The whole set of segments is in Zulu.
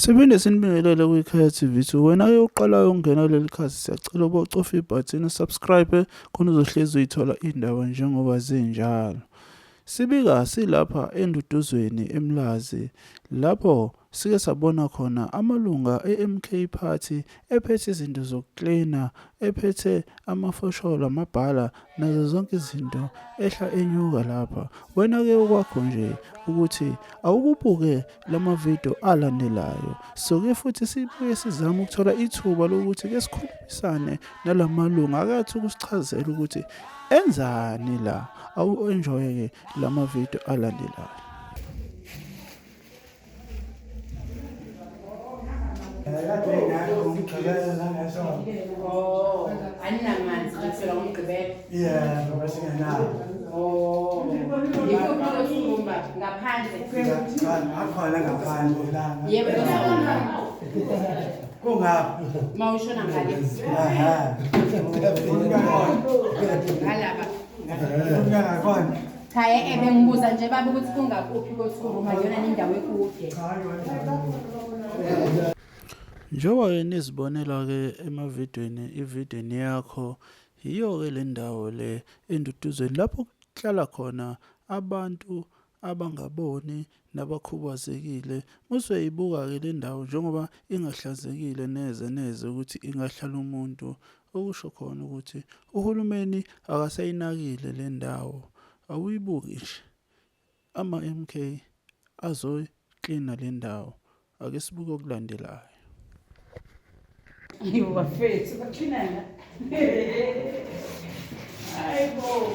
Siphinde sinibingelele kwiKhaya TV 2. Wena-ke uqalayo ukungena kuleli khasi, siyacela ukuba ucofe ibhathini usubscribe khona uzohlezi uyithola iy'ndaba njengoba zinjalo. Sibika silapha eNduduzweni eMlazi lapho sike sabona khona amalunga e-MK Party ephethe izinto zokuklina, ephethe amafosholo, amabhala nazo zonke izinto ehla enyuka lapha. Wena-ke okwakho nje ukuthi awukubuke lama video alandelayo. Soke futhi sibuye sizame ukuthola ithuba lokuthi ke sikhulumisane nalamalunga akathi ukusichazela ukuthi enzani la. Awu-enjoye ke lama video alandelayo. Oh, aninamanzi kusela ngomgqibelo. Yeah, ngoba singenawo. Oh. Yikuphi othumba ngaphandle? Cha, akhona ngaphandle la. Yebo, Kungaphi? mawushona ngale. Aha. Ngalaba. Kungakhona. Cha eh bengibuza nje baba ukuthi kungakuphi kothumba yona indawo ekude. Njengoba-ke nizibonela-ke emavidweni, ividweni yakho yiyo-ke le ndawo le eNduduzweni lapho kuhlala khona abantu abangaboni nabakhubazekile. Musuyayibuka-ke le ndawo njengoba ingahlanzekile neze neze ukuthi ingahlala umuntu, okusho khona ukuthi uhulumeni akasayinakile le ndawo. Awuyibuki nje, ama-M_K azoyiklina le ndawo. Ake sibuke okulandelayo. Ayibo bafethu baklinana. Hayibo.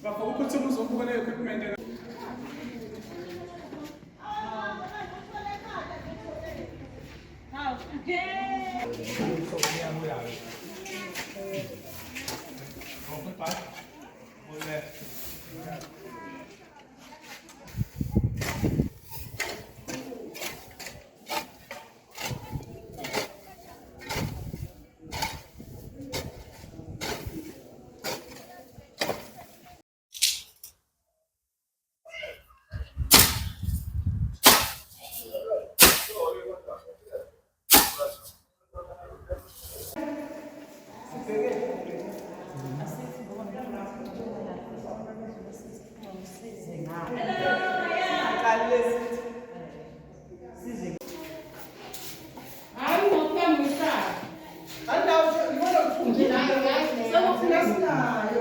Bafo ukuthi uzobuka le equipment. Hayi ngokuhambisa.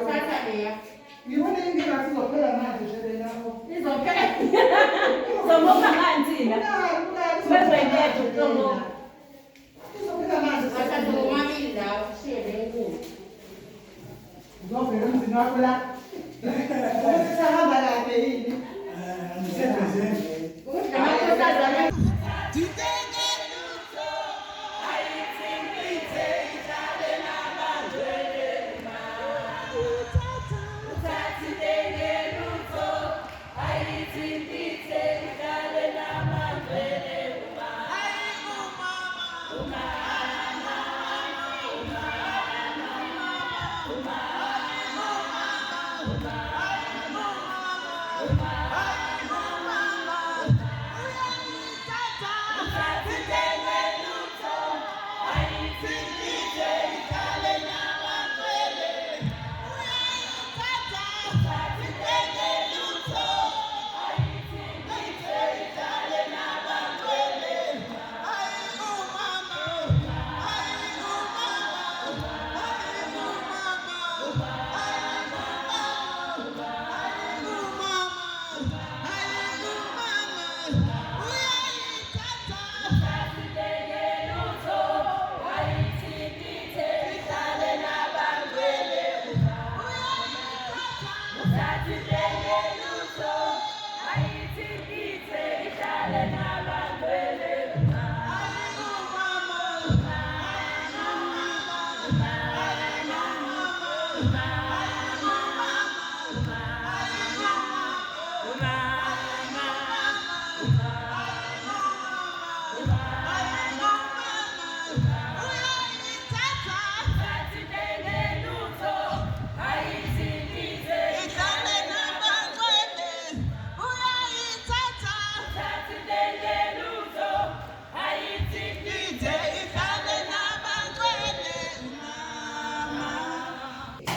Thatha leya. Ngibona inkinga sizophela manje nje le yakho. Izophela. Zomopha amanzi la. Bezoyinetha uqobo. Izophela manje. Wathatha omabili la ushiye le nkulu. Uzovela emzini wakho la. Ukuthi sahamba kahle yini? Angiseduzeni. Amakhosazana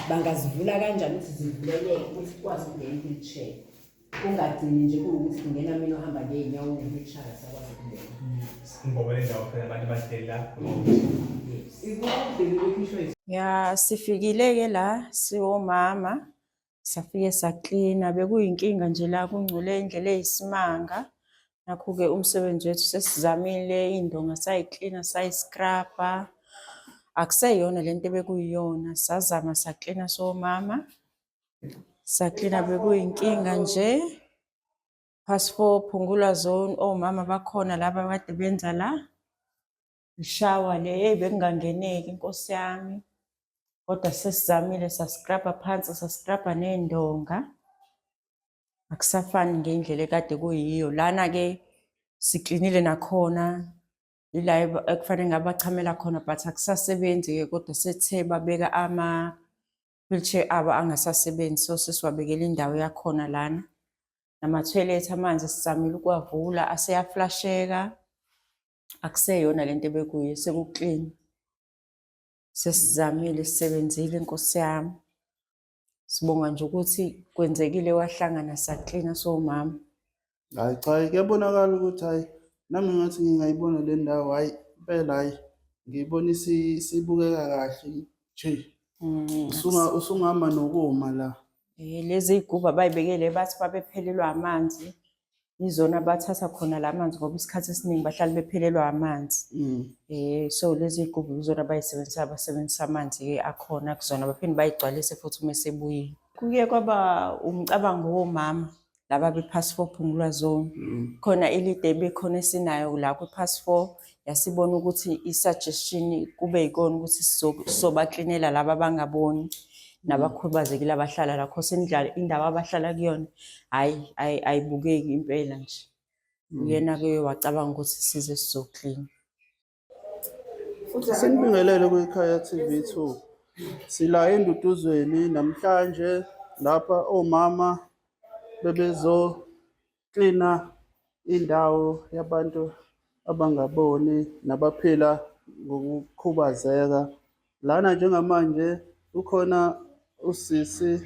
Bangazivula kanjani ukuthi zivuleleke ukuthi kukwazi ukungena i-wheelchair. Kungagcini nje kuwukuthi kungena mina ohamba ngey'nyawo une-wheelchair akasakwazi ukungena. Ngoba le ndawo phela abantu bahleli la. Yes. Ya, sifikile-ke la siwomama, safike saklina. Bekuyinkinga nje la kungcole indlela eyisimanga. Nakhu-ke umsebenzi wethu sesizamile, iy'ndonga sayiklina, sayiskrabha. Akuseyona lento ebekuyiyona, sazama saklina siwomama. Saklina bekuyinkinga nje. Past four, Phungula zone, omama bakhona laba abakade benza la. Ishawa le, hheyi bekungangeneki Nkosi yami. Kodwa sesizamile saskrabha phansi, saskrabha ney'ndonga. Akusafani ngendlela ekade kuyiyo. Lana-ke siklinile nakhona, ila ekufanele ngabe bachamela khona but akusasebenzi-ke kodwa sethe babeka ama-wheelchair abo angasasebenzi, so sesiwabekela indawo yakhona lana. Namathoyilethi amanzi sizamile ukuwavula aseyaflasheka. Akuseyona lento ebekuyiyo, sekuklin. Sesizamile, sisebenzile Nkosi yami. Sibonga nje ukuthi kwenzekile wahlangana saklina siwomama. Hhayi cha, kuyabonakala ukuthi hhayi nami ngathi ngingayibona le ndawo, hhayi impela hhayi ngiyibona isibukeka kahle nje. Usungama nokuma la. Lezi iy'gubhu abay'bekele bathi babephelelwa amanzi, yizona abathatha khona la manzi ngoba isikhathi esiningi bahlale bephelelwa amanzi. So lezi iy'gubhu yizona abay'sebenzisayo, basebenzisa amanzi-ke akhona kuzona baphinde bay'gcwalise futhi uma sebuyile. Kuye kwaba umcabango womama laba be-Past Four Phungula Zone. Khona i-leader ebekhona esinayo la kwi-Past Four, yasibona ukuthi i-suggestion kube yikona ukuthi sizobaklinela laba abangaboni nabakhubazekile abahlala la. Cause indlela indawo abahlala kuyona hhayi ayibukeki impela nje. Uyena-ke wacabanga ukuthi size sizoklina. Sinibingelele kwiKhaya TV 2. Sila eNduduzweni namhlanje lapha omama bebezoklina indawo yabantu abangaboni nabaphila ngokukhubazeka. Lana njengamanje kukhona usisi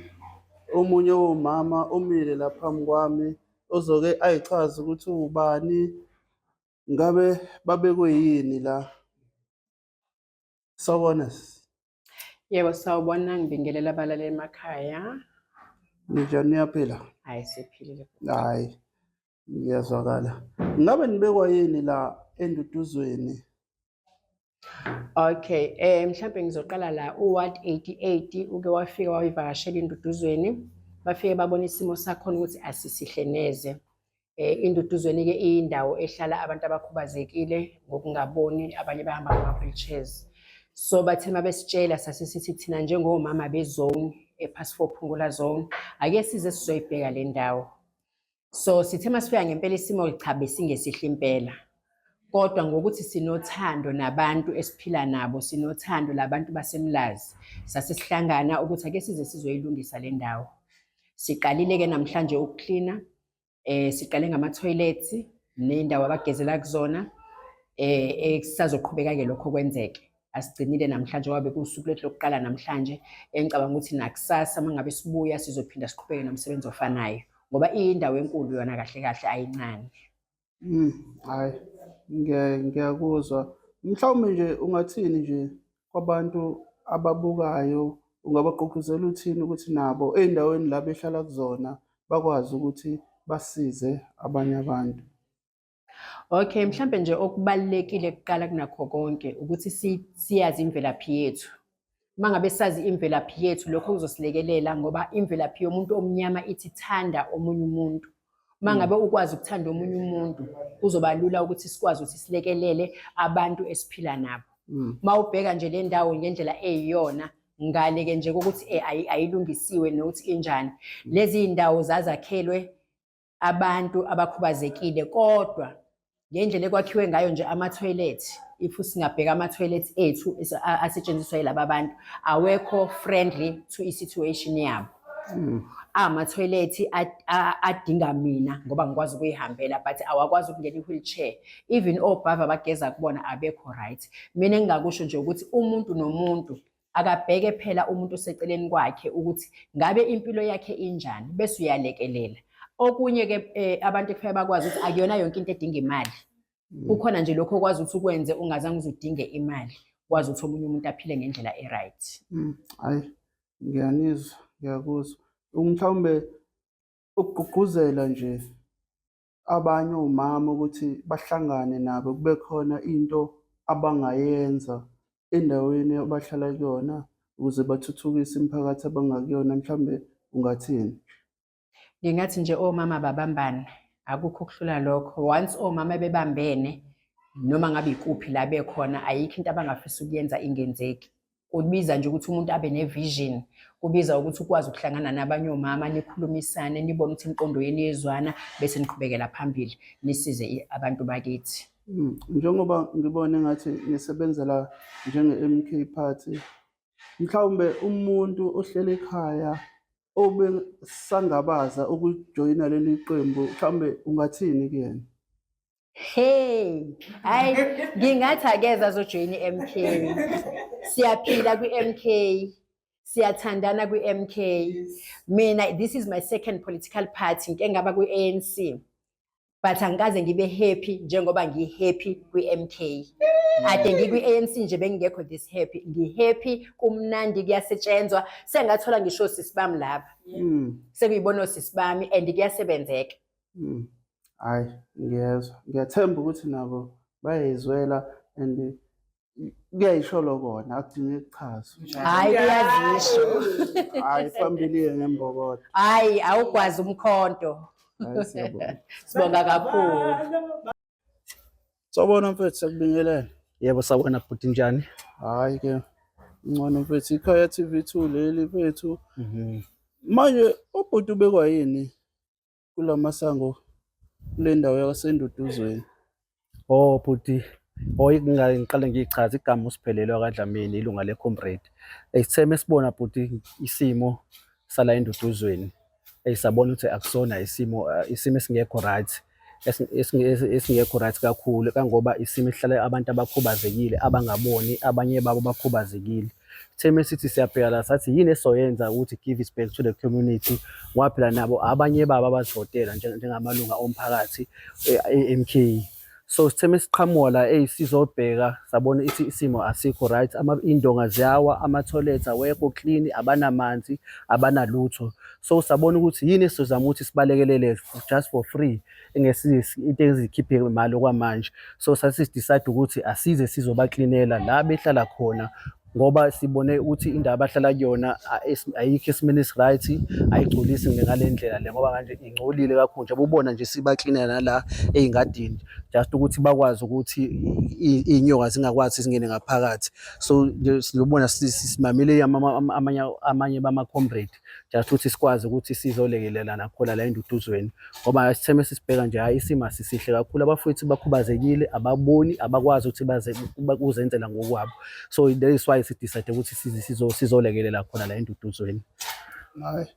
omunye womama omile la phambi kwami ozoke ayichaze ukuthi uwubani, ngabe babekwe yini la. Sawubona sisi. Yebo, sawubona, ngibingelela abalaleli emakhaya. Ninjani, niyaphila? Hayi, siphilile. Hayi, ngiyazwakala. Ngabe nibekwa yini la eNduduzweni? Okay, mhlambe ngizoqala la uWard 88 uke wafika wayivakashela iNduduzweni. Bafike babona isimo sakhona ukuthi asisihle neze. INduduzweni ke iyindawo ehlala abantu abakhubazekile ngokungaboni, abanye bahamba ngama-wheelchairs. So bathe mabesitshela sase sithi thina njengomama be-zone e-Past Four Phungula Zone, ake size sizoyibheka le ndawo. So sithe masifika ngempela isimo cha besingesihle impela. Kodwa ngokuthi sinothando nabantu esiphila nabo, sinothando labantu baseMlazi, sase sihlangana ukuthi ake size sizoyilungisa le ndawo. Siqalile ke namhlanje ukuklina, siqale ngama-toilets nendawo abagezela kuzona, kusazoqhubeka ke lokho kwenzeke. Asigcinile namhlanje ngoba bekuwusuku lwethu lokuqala namhlanje, engicabanga ukuthi nakusasa uma ngabe sibuya sizophinda siqhubeke nomsebenzi ofanayo ngoba iyindawo enkulu yona kahle kahle ayincane. Hhayi, ngiyakuzwa. Mhlawumbe nje ungathini nje kwabantu ababukayo, ungabagqugquzela uthini ukuthi nabo ey'ndaweni la behlala kuzona bakwazi ukuthi basize abanye abantu? Okay, mhlambe nje okubalulekile kuqala kunakho konke ukuthi siyazi imvelaphi yethu. Uma ngabe sazi imvelaphi yethu lokho kuzosilekelela ngoba imvelaphi yomuntu omnyama ithi thanda omunye umuntu. Uma ngabe ukwazi ukuthanda omunye umuntu kuzoba lula ukuthi sikwazi ukuthi silekelele abantu esiphila nabo. Uma ubheka nje le ndawo ngendlela eyiyona ngale ke nje kokuthi ayilungisiwe nokuthi injani. Lezi zindawo zazakhelwe abantu abakhubazekile kodwa ngendlela ekwakhiwe ngayo nje ama-toilet, if singabheka ama-toilet ethu asetshenziswa yilaba bantu awekho friendly to i-situation yabo. Ama-toilet adinga mina ngoba ngikwazi ukuyihambela but awakwazi ukungena i-wheelchair. Even obhava abageza kubona abekho right. Mina engingakusho nje ukuthi umuntu nomuntu Akabheke phela umuntu oseceleni kwakhe ukuthi ngabe impilo yakhe injani bese uyalekelela. Okunye-ke abantu kufanele bakwazi ukuthi akuyona yonke into edinga imali. Kukhona nje lokho okwazi ukuthi ukwenze ungazange uze udinge imali, ukwazi ukuthi omunye umuntu aphile ngendlela e-right. Hhayi, ngiyanizwa, ngiyakuzwa. Mhlawumbe ukugqugquzela nje abanye omama ukuthi bahlangane nabo kube khona into abangayenza endaweni abahlala kuyona ukuze bathuthukise imiphakathi abangakuyona, mhlawumbe ungathini? Ngingathi nje omama babambane, akukho okuhlula lokho. Once omama bebambene, noma ngabe ikuphi la bekhona, ayikho into abangafisa ukuyenza ingenzeki. Kubiza nje ukuthi umuntu abe ne-vision, kubiza ukuthi ukwazi ukuhlangana nabanye omama, nikhulumisane, nibone ukuthi imiqondo yenu iyezwana, bese niqhubekela phambili, nisize abantu bakithi. Njengoba ngibona engathi nisebenzela njenge-MK Party, mhlawumbe umuntu ohleli ekhaya obesangabaza ukujoyina leli qembu, mhlawumbe ungathini kuyena? Hey, hayi ngingathi akeze azojoyina i-MK. Siyaphila kwi-MK. Siyathandana kwi-MK. Mina this is my second political party, ngike ngaba kwi-ANC. But angikaze ngibe happy njengoba ngi-happy kwi-MK. Ade ngikwi-ANC nje bengingekho this happy. Ngi-happy, kumnandi, kuyasetshenzwa. Sengathola ngisho osisi bami lapha. Sekuyibona osisi bami and kuyasebenzeka. Hhayi, ngiyezwa. Ngiyathemba ukuthi nabo bayayizwela and kuyayisholo kona, akudingeki kuchazwe. Hhayi, kuyazisho. Hhayi, phambili-ke ngembokodo. Hhayi, awugwazi umkhonto. Hhayi, siyabonga. Sibonga kakhulu. Sawubona mfethu, siyakubingelela. Yebo, sawubona bhuti, njani? Hhayi ke, ngcono mfethu, iKhaya TV 2 leli mfethu. Manje ubhuti ubekwa yini kulamasango kule ndawo yaseNduduzweni? Oh bhuti, oh ngiqale ngiyichaze igama uSiphelele wakaDlamini, ilunga le-Comrade. Sithe mesibona bhuti isimo sala eNduduzweni, sabona ukuthi akusona isimo isimo esingekho right, esingekho right kakhulu kangoba isimo esihlala abantu abakhubazekile abangaboni, abanye babo bakhubazekile. Sithe mesithi siyabheka la sathi yini esizoyenza ukuthi give it back to the community, ngoba phela nabo abanye babo abazivotela njengamalunga omphakathi e-MK. So sithe mesiqhamuka la eyi sizobheka sabona ukuthi isimo asikho right, iy'ndonga ziyawa, ama-toilet awekho clean, abanamanzi, abanalutho. So sabona ukuthi yini esizozama ukuthi sibalekelele just for free, into ezikhiphe imali okwamanje. So sasi-decide ukuthi asize sizobaklinela la behlala khona ngoba sibone ukuthi indawo abahlala kuyona ayikho esimeni esi-right, ayigculisi ngale ndlela le ngoba manje ingcolile kakhulu. Njengoba ubona nje sibaklinela nala ey'ngadini just ukuthi bakwazi ukuthi iy'nyoka zingakwazi zingene ngaphakathi. So nje sizobona simamele amanye bama-comrade just ukuthi sikwazi ukuthi sizolekelelana khona la eNduduzweni ngoba sithe mesisibheka nje hhayi isimo asisihle kakhulu, abafowethu bakhubazekile, ababoni, abakwazi ukuthi baze kuzenzela ngokwabo. So that is why si-decide ukuthi sizolekelela khona la eNduduzweni. Hhayi,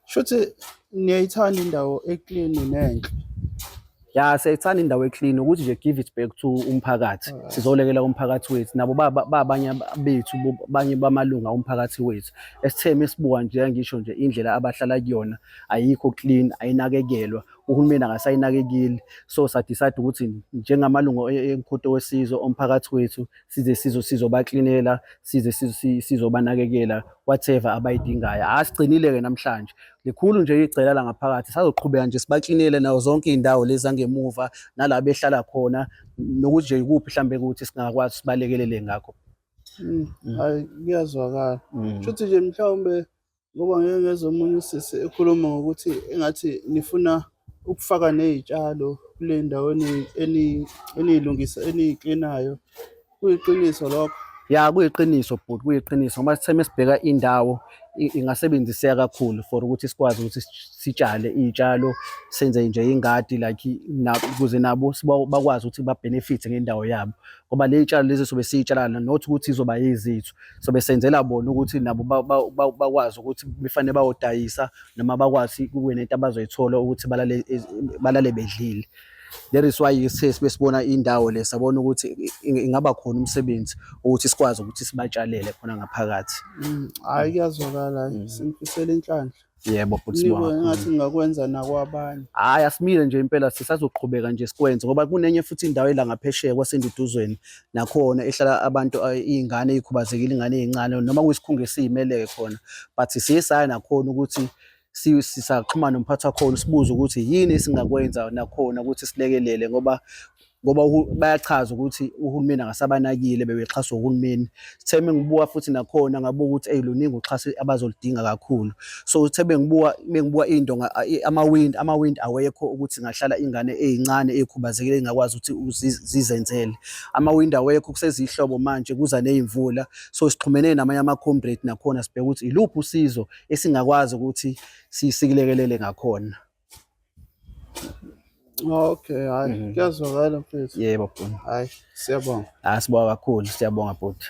shuthi niyayithanda indawo e-clean nenhle. Ya, siyayithanda indawo e-clean ukuthi nje give it back to umphakathi. Sizolekela umphakathi wethu nabo babanye bethu, abanye bamalunga omphakathi wethu. Esithe mesibuka nje ngisho nje indlela abahlala kuyona ayikho clean, ayinakekelwa, uhulumeni akasayinakekeli. So sa-decide ukuthi njengamalungu emkhonto wesizwe omphakathi wethu size sizobaklinela, size sizobanakekela whatever abayidingayo. Asigcinile-ke namhlanje, likhulu nje igcela la ngaphakathi, sazoqhubeka nje sibaklinele nazo zonke iy'ndawo lezi zangemuva nala behlala khona, nokuthi nje ikuphi mhlambe ukuthi singakwazi sibalekelele ngakho. Hhayi, kuyazwakala. Shuthi nje mhlawumbe ngoba ngeke ngezwe omunye usisi ekhuluma ngokuthi engathi nifuna ukufaka ney'tshalo kule ndawo eniyilungisa eniyiklinayo. Kuyiqiniso lokho? Ya, kuyiqiniso bhuti, kuyiqiniso ngoba sithe mesibheka indawo ingasebenziseka kakhulu for ukuthi sikwazi ukuthi sitshale iy'tshalo, senze nje ingadi like ukuze nabo bakwazi ukuthi ba-benefit-e ngendawo yabo. Ngoba le y'tshalo lezi sobe siy'tshala not ukuthi izoba ezethu, sobe senzela bona ukuthi nabo bakwazi ukuthi befane bayodayisa noma bakwazi kube nento abazoyithola ukuthi balale bedlile. That is why sithe besibona indawo le sabona ukuthi ingaba khona umsebenzi ukuthi sikwazi ukuthi sibatshalele khona ngaphakathi. Hhayi kuyazwakala, sinifisela inhlanhla. Yebo bhuti, sibonga Nibone kakhulu. ngathi ngingakwenza nakwabanye. Hhayi asimile nje impela sisazoqhubeka nje sikwenze ngoba kunenye futhi indawo ela ngaphesheya kwaseNduduzweni nakhona ehlala abantu iy'ngane ey'khubazekile, iy'ngane ey'ncane noma kuyisikhungo esiyimele-ke khona but siye saya nakhona ukuthi sisaxhumana nomphathi wakhona sibuze ukuthi yini esingakwenza nakhona ukuthi silekelele ngoba bayachaza ukuthi uhulumeni akasabanakile bebexhaswa uhulumeni. Sithe mengibuka futhi nakhona ngabuka ukuthi eyi luningi uxhaso abazoludinga kakhulu. So sithe bengibuka bengibuka iy'ndonga amawindi amawindi awekho ukuthi ngahlala iy'ngane ey'ncane ey'khubazekile ey'ngakwazi ukuthi zizenzele. Amawindi awekho kusezihlobo manje kuza ney'mvula. So sixhumene namanye ama-comrade nakhona sibheke ukuthi iluphi usizo esingakwazi ukuthi sikulekelele ngakhona. Okay, hhayi kuyazwakala mfethu. Yebo bhuti. Hhayi, siyabonga. Hayi sibonga kakhulu, siyabonga bhuti.